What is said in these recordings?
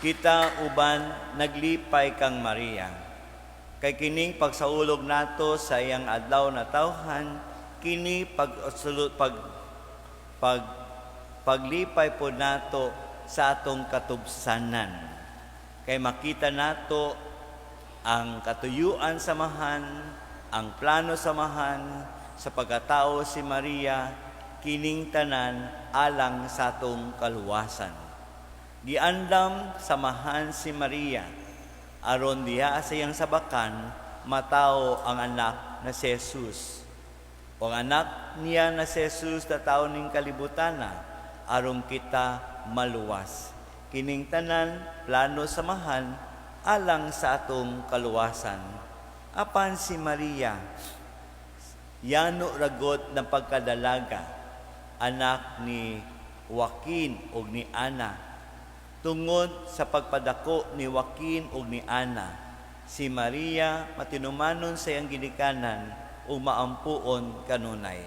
Kita uban naglipay kang Maria. Kay kining pagsaulog nato sa iyang adlaw na tawhan, kini pag pag pag paglipay po nato sa atong katubsanan. Kay makita nato ang katuyuan sa Amahan, ang plano sa Amahan, sa pagkatao si Maria, kining tanan alang sa atong kaluwasan. Giandam sa Amahan si Maria, aron diha sa iyang sabakan matao ang anak na si Jesus. O ang anak niya na si Jesus natawo ning kalibutana aron kita maluwas. Kining tanan plano sa Amahan alang sa atong kaluwasan. Apan si Maria, yano ragot ng pagkadalaga, anak ni Joaquin ug ni Ana. Tungod sa pagpadako ni Joaquin ug ni Ana, si Maria matinumanon sa iyang ginikanan ug maampuon kanunay.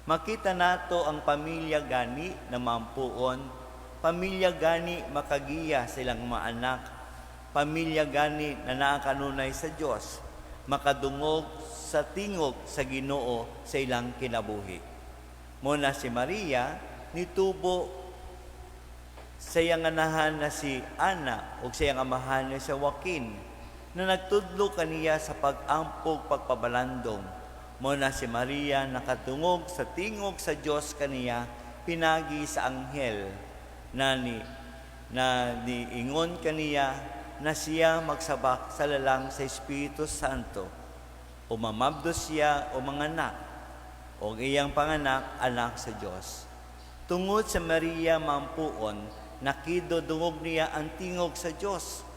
Makita nato ang pamilya gani na maampuon, pamilya gani makagiya sa ilang mga anak, pamilya gani na naa kanunay sa Dios, makadungog sa tingog sa Ginoo sa ilang kinabuhi. Mao na si Maria nitubo sa iyang anahan na si Ana ug sa iyang amahan na si Joaquin na nagtudlo kaniya sa pag-ampog, pagpabalandong. Mao na si Maria nakadungog sa tingog sa Dios kaniya pinagi sa anghel na niingon kaniya na siya magsabak sa lalang sa Espiritu Santo o mamabdos siya o manganak o ang iyang panganak, anak sa Dios. Tungod sa Maria mampuon, nakido dungog niya ang tingog sa Dios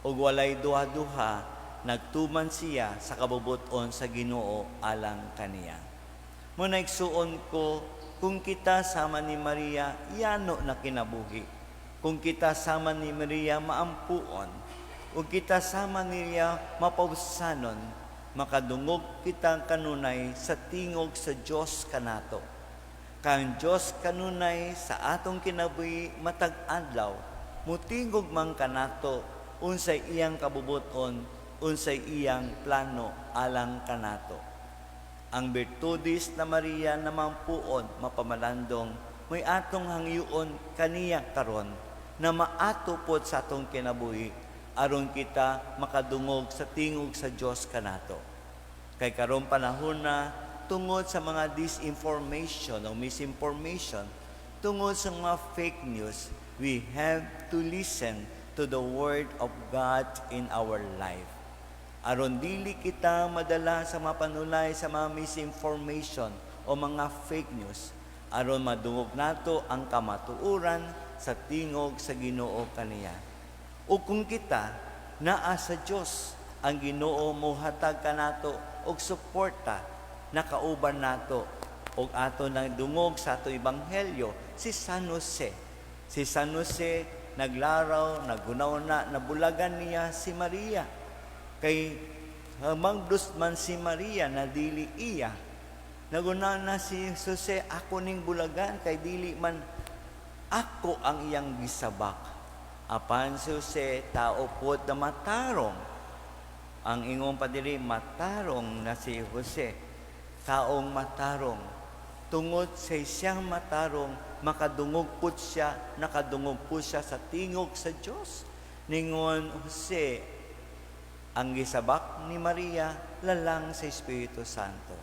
ug walay duha-duha, nagtuman siya sa kabubuton sa Ginoo alang kaniya. Mao na, igsuon ko, kung kita sama ni Maria, yano na kinabuhi. Kung kita sama ni Maria maampuon, ug kita sama niya mapawsanon, makadungog kita kanunay sa tingog sa Dios kanato. Kang Dios kanunay sa atong kinabuhi matag adlaw, mutingog man kanato unsay iyang kabubuton, unsay iyang plano alang kanato. Ang birtudes na Maria na mampuon, mapamalandong, may atong hangyoon kaniya karon na maato pod sa atong kinabuhi aron kita makadungog sa tingog sa Dios kanato. Kay karon panahon na tungod sa mga disinformation o misinformation, tungod sa mga fake news, we have to listen to the word of God in our life. Aron dili kita madala sa mga panulay sa mga misinformation o mga fake news, aron madungog nato ang kamatuoran sa tingog sa Ginoo kaniya. O kung kita naa sa Dios, ang Ginoo mohatag kanato og suporta, nakauban nato og ato nang dungog sa ato ebanghelyo si San Jose. Si San Jose naglaraw, nagunaw na, nabulagan niya si Maria. Kay mangdus man si Maria na dili iya. Naguna na si Jose, "Ako ning bulagan kay dili man ako ang iyang gisabak." Apan si Jose, tao pod na matarong. Ang ingon pa diri, matarong na si Jose. Taong matarong. Tungod sa siyang matarong, makadungog po siya, nakadungog po siya sa tingog sa Diyos. Ningon Jose, ang gisabak ni Maria lalang sa Espiritu Santo.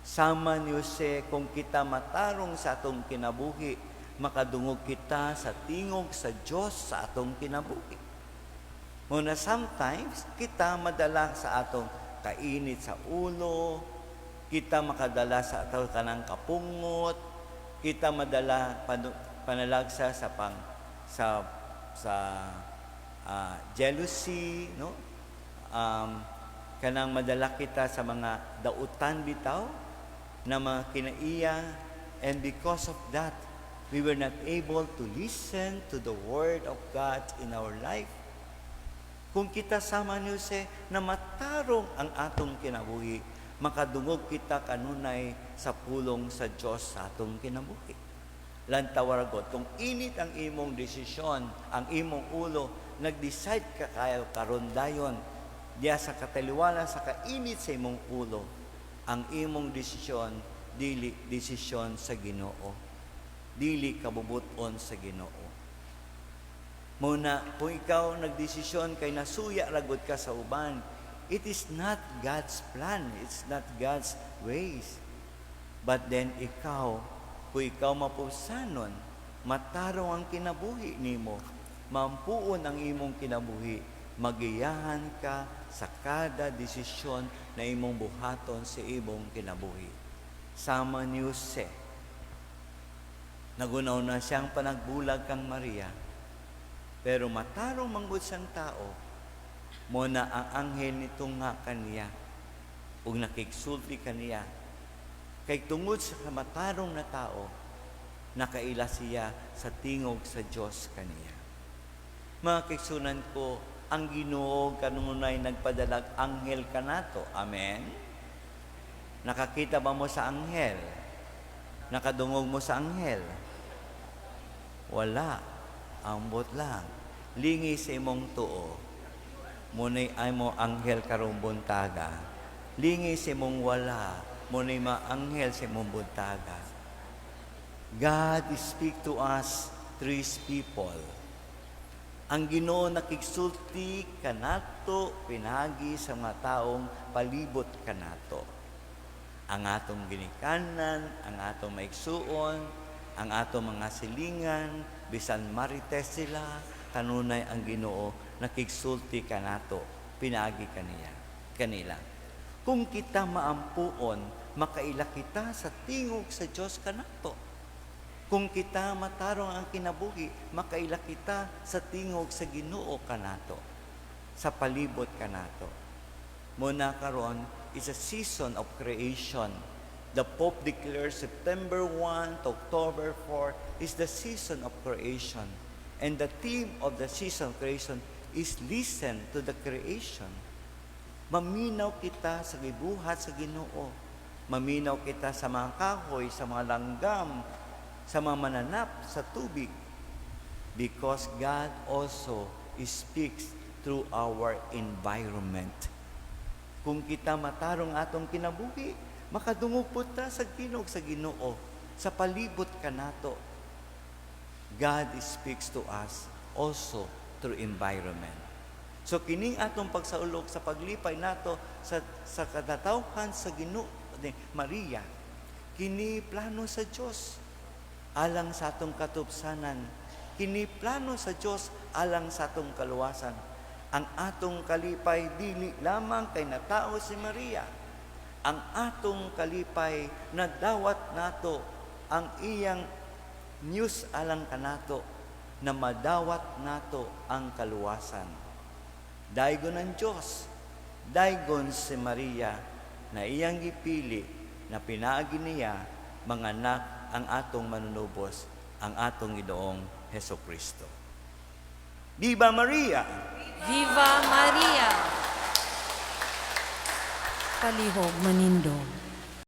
Sama ni Jose, kung kita matarong sa atong kinabuhi, makadungog kita sa tingog sa Diyos sa atong kinabuhi. Mao na sometimes, kita madala sa atong kainit sa ulo, kita makadala sa atong kanang kapungot, kita madala panalagsa sa pang sa sa jealousy, no? Kanang madala kita sa mga dautan bitaw na mga kinaiya, and because of that we were not able to listen to the word of God in our life. Kung kita sama ni Jose na matarong ang atong kinabuhi, makadungog kita kanunay sa pulong sa Diyos sa atong kinabuhi. Lantawa ra gud. Kung init ang imong desisyon, ang imong ulo, nag-decide ka kayo karon dayon, diya sa kataliwala sa kainit sa imong ulo, ang imong desisyon, dili desisyon sa Ginoo. Dili kabubuton sa Ginoo. Muna, kung ikaw nagdesisyon kay nasuya ra gud ka sa uban, it is not God's plan, it's not God's ways. But then ikaw, kung ikaw mapubsanon, matarong ang kinabuhi nimo, maampuon ang imong kinabuhi, magiyahan ka sa kada desisyon na imong buhaton sa imong kinabuhi. Sama ni Jose, nagunaw na siyang panagbulag kang Maria, pero matarong manggod siyang tao, mo na ang anghel nitunga kaniya, ug nakigsulti kaniya. Kay tungod sa matarong na tao, nakaila siya sa tingog sa Dios kaniya. Mga kaigsuonan ko, ang Ginoo kanunay nagpadalag anghel kanato. Amen. Nakakita ba mo sa anghel? Nakadungog mo sa anghel? Wala. Ambot lang. Lingi sa imong tuo. Muna'y ay mo anghel karong buntaga. Lingi sa imong wala. Muna'y maanghel sa imong buntaga. God speak to us through His people. Ang Ginoo nakigsulti kanato pinagi sa mga taong palibot kanato. Ang atong ginikanan, ang atong maigsuon, ang atong mga silingan, bisan marites sila, kanunay ang Ginoo nakigsulti kanato pinagi kaniya kanila. Kung kita maampuon, makaila kita sa tingog sa Dios kanato. Kung kita matarong ang kinabuhi, makaila kita sa tingog sa Ginoo kanato, sa palibot kanato. Muna karon is a season of creation. The Pope declares September 1 to October 4 is the season of creation. And the theme of the season of creation is listen to the creation. Maminaw kita sa gibuhat sa Ginoo. Maminaw kita sa mga kahoy, sa mga langgam, sa mga mananap, sa tubig. Because God also speaks through our environment. Kung kita matarong atong kinabuhi, makadungog po ta sa tingog sa Ginoo, sa palibot kanato. God speaks to us also through environment. So kining atong pagsaulog sa paglipay nato sa katatawhan sa Ginoo ni Maria, kini plano sa Dios alang sa atong katupsanan. Kini plano sa Dios alang sa atong kaluwasan. Ang atong kalipay dili lamang kay natao si Maria. Ang atong kalipay nadawat nato ang iyang news alang kanato na madawat nato ang kaluwasan. Daygon ang Diyos, daygon si Maria na iyang gipili na pinaagi niya manganak ang atong manunubos, ang atong Ginoong Heso Kristo. Viva Maria! Viva Maria! Palihog manindog.